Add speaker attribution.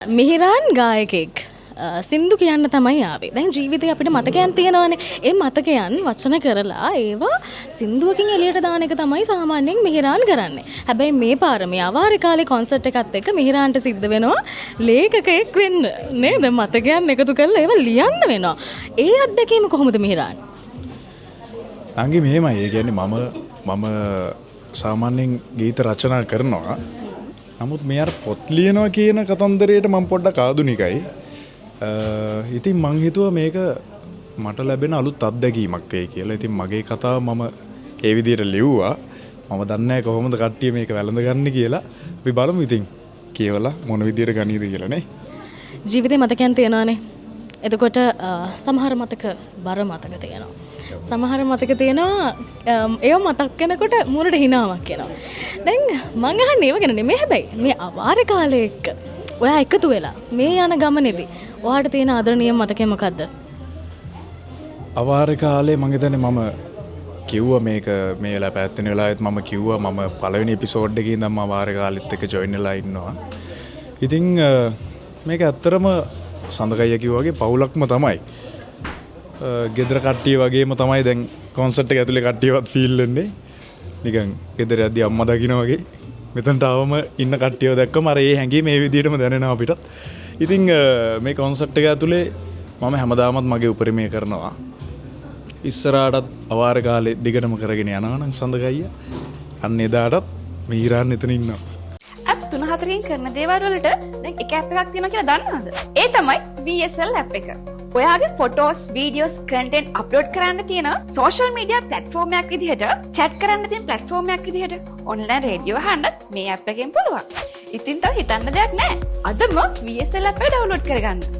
Speaker 1: මිහිරාන් ගායකයෙක් සින්දු කියන්න තමයි ආවේ. දැන් ජීවිතේ අපිට මතකයන් තියෙනවනේ. ඒ මතකයන් වචන කරලා ඒවා සින්දුවකින් එළියට දාන එක තමයි සාමාන්‍යයෙන් මිහිරාන් කරන්නේ. හැබැයි මේ පාර මේ අවාරේ කාලේ කොන්සර්ට් එකත් එක්ක මිහිරාන්ට සිද්ධ වෙනවා ලේඛකයෙක් වෙන්න. නේද? මතකයන් එකතු කරලා ඒවා ලියන්න වෙනවා. ඒ අත්දැකීම කොහොමද මිහිරාන්?
Speaker 2: නංගි මෙහෙමයි. ඒ කියන්නේ මම සාමාන්‍යයෙන් ගීත රචනා කරනවා. නමුත් මේ අර පොත් ලියනවා කියන කතන්දරයට මම පොඩ්ඩක් ආධුනිකයි. ඉතින් මං හිතුවා මේක මට ලැබෙන අලුත් අත්දැකීමක් වෙයි කියලා. ඉතින් මගේ කතාව මම ඒ විදිහට ලිව්වා. මම දන්නේ නැහැ කොහොමද කට්ටිය මේක වැළඳගන්නේ කියලා. අපි බලමු ඉතින් කියවලා මොන විදිහට ගනීද කියලා නේ.
Speaker 1: ජීවිතේ මතකයන් තියෙනවානේ. එතකොට සමහර මතක බර මතක තියෙනවා. සමහර මතක තියෙනවා ඒව මතක් වෙනකොට මූණට හිනාවක් එනවා. දැන් මං අහන්නේ ඒව ගැන නෙමෙයි, හැබැයි මේ අවාරේ කාලේ එක්ක ඔයා එකතු වෙලා මේ යන ගමනේදී ඔයාට තියෙන ආදරණීය මතකය මොකද්ද?
Speaker 2: අවාරේ කාලේ මං හිතන්නේ මම කිව්වා මේක මේ වෙලාව පැවැත්වෙන වෙලාවෙත් මම කිව්වා මම පළවෙනි එපිසෝඩ් එකේ ඉඳන්ම අවාරේ කාලෙත් එක්ක ජොයින් වෙලා ඉන්නවා. ඉතින් මේක ඇත්තටම සඳකయ్య කිව්වා වගේ පවුලක්ම තමයි. ගෙදර කට්ටිය වගේම තමයි දැන් කොන්සර්ට් එක ඇතුලේ කට්ටියවත් ෆීල් වෙන්නේ. නිකන් ගෙදර යද්දි අම්මා දකින්න වගේ මෙතනට ආවම ඉන්න කට්ටියව දැක්කම අර ඒ හැඟීම මේ විදිහටම දැනෙනවා අපිටත්. ඉතින් මේ කොන්සර්ට් එක ඇතුලේ මම හැමදාමත් මගේ උපරිමය කරනවා. ඉස්සරහටත් අවාර කාලේ දිගටම කරගෙන යනවා නම් සඳකయ్య අන්න එදාටත් මිහිරාන් එතන ඉන්නවා.
Speaker 3: ඇප් තුන හතරකින් කරන දේවල් වලට දැන් එක ඇප් එකක් තියෙනවා කියලා දන්නවද? ඒ තමයි VSL app එක. ඔයාගේ ෆොටෝස්, වීඩියෝස්, කන්ටෙන්ට් අප්ලෝඩ් කරන්න තියෙන සෝෂල් මීඩියා ප්ලැට්ෆෝම් එකක් විදිහට, චැට් කරන්න තියෙන ප්ලැට්ෆෝම් එකක් විදිහට, ඔන්ලයින් රේඩියෝ අහන්නත් මේ ඇප් එකෙන් පුළුවන්. ඉතින් තව හිතන්න දෙයක් නෑ. අදම VSL app එක ඩවුන්ලෝඩ් කරගන්න.